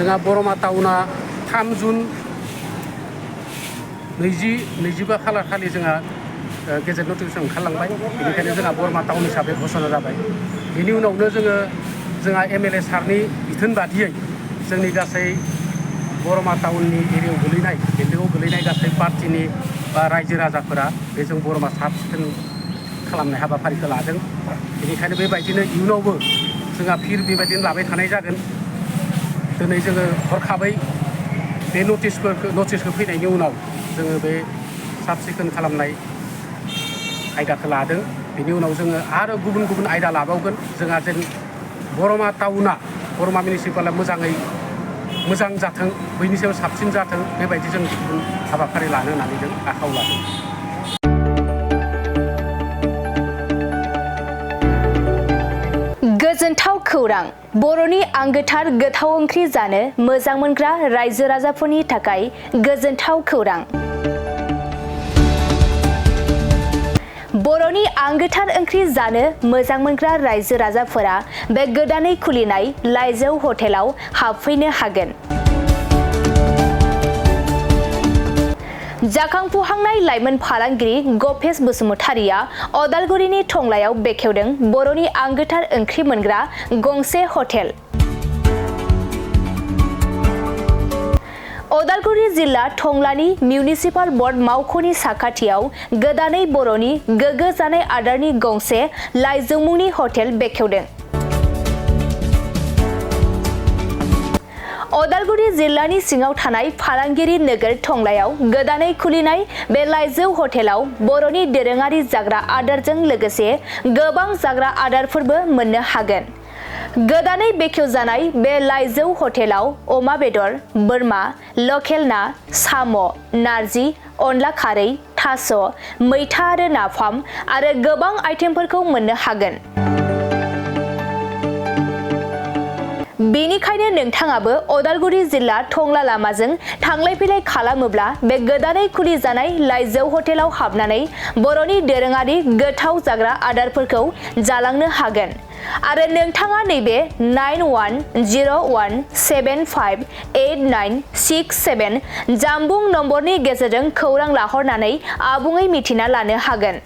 जोंहा बरमा टाउना 3 जुन 2025 खालार खालि जोंहा गेजेट नटिफिकेसन ओंखारलांबाय बेनिखायनो जोंहा बरमा टाउन हिसाबै घोषणा जाबाय बेनि उनावनो जोंहा एमएलए सारनि बिथोन बादियै जोंनि गासै बरमा टाउननि एरियायाव गोलैनाय बेन्दोंआव गोलैनाय गासै पार्टिनि बा रायजो राजाफोरा बे जों बरमा साब सिखोन खालामनाय हाबाफारिखौ लादों बेनिखायनो बेबायदिनो इयुनावबो जोंहा फिर बेबायदिनो लाबाय थानाय जागोन दिनै जोङो हरखाबै बे नटिसखौ फैनायनि उनाव जोङो बे साब सिखोन खालामनाय आयदाखौ लादों बेनि उनाव जोङो आरो गुबुन गुबुन आयदा लाबावगोन जोंहा जेन बरमा टाउना बरमा मिउनिसिपाला मोजां जाथों बैनि सायाव साबसिन जाथों बेबायदि जों गुबुन हाबाफारि लानो होननानै जों आखायाव लादों। गोजोनथाव खौरां बर'नि आंगोथार गोथाव ओंख्रि जानो मोजां मोनग्रा रायजो राजाफोरनि थाखाय गोजोनथाव खौरां। बर'नि आंगोथार ओंख्रि जानो मोजां मोनग्रा रायजो राजाफोरा बे गोदानै खुलिनाय लाइजौ हटेलाव हाबफैनो हागोन। जाखांफुहांनाय लाइमोन फालांगिरि गपेश बसुमतारिया अदालगुरिनि टंलायाव बेखेवदों बर'नि आंगोथार ओंख्रि मोनग्रा गंसे हटेल। अदालगुरि जिल्ला टंलानि मिउनिसिपाल बर्ड मावख'नि साखाथियाव गोदानै बर'नि गोग्गो जानाय आदारनि गंसे लाइजौ मुंनि हटेल बेखेवदों। अदालगुरि जिल्लानि सिङाव थानाय फालांगिरि नोगोर टंलायाव गोदानै खुलिनाय बे लाइजौ हटेलाव बर'नि दोरोङारि जाग्रा आदारजों लोगोसे गोबां जाग्रा आदारफोरबो मोननो हागोन। गोदानै बेखेवजानाय बे लाइजौ हटेलाव अमा बेदर, बोरमा, लकेल ना, साम', नारजि, अनला खारै, थास', मैथा आरो नाफाम आरो गोबां आइटेमफोरखौ मोननो हागोन। बेनिखायनो नोंथाङाबो अदालगुरि जिल्ला टंला लामाजों थांलाय फैलाय खालामोब्ला बे गोदानै खुलिजानाय लाइजौ हटेलाव हाबनानै बर'नि दोरोङारि गोथाव जाग्रा आदारफोरखौ जालांनो हागोन। आरो नोंथाङा नैबे 9101758967 जानबुं नम्बरनि गेजेरजों खौरां लाहरनानै आबुङै मिथिना लानो हागोन।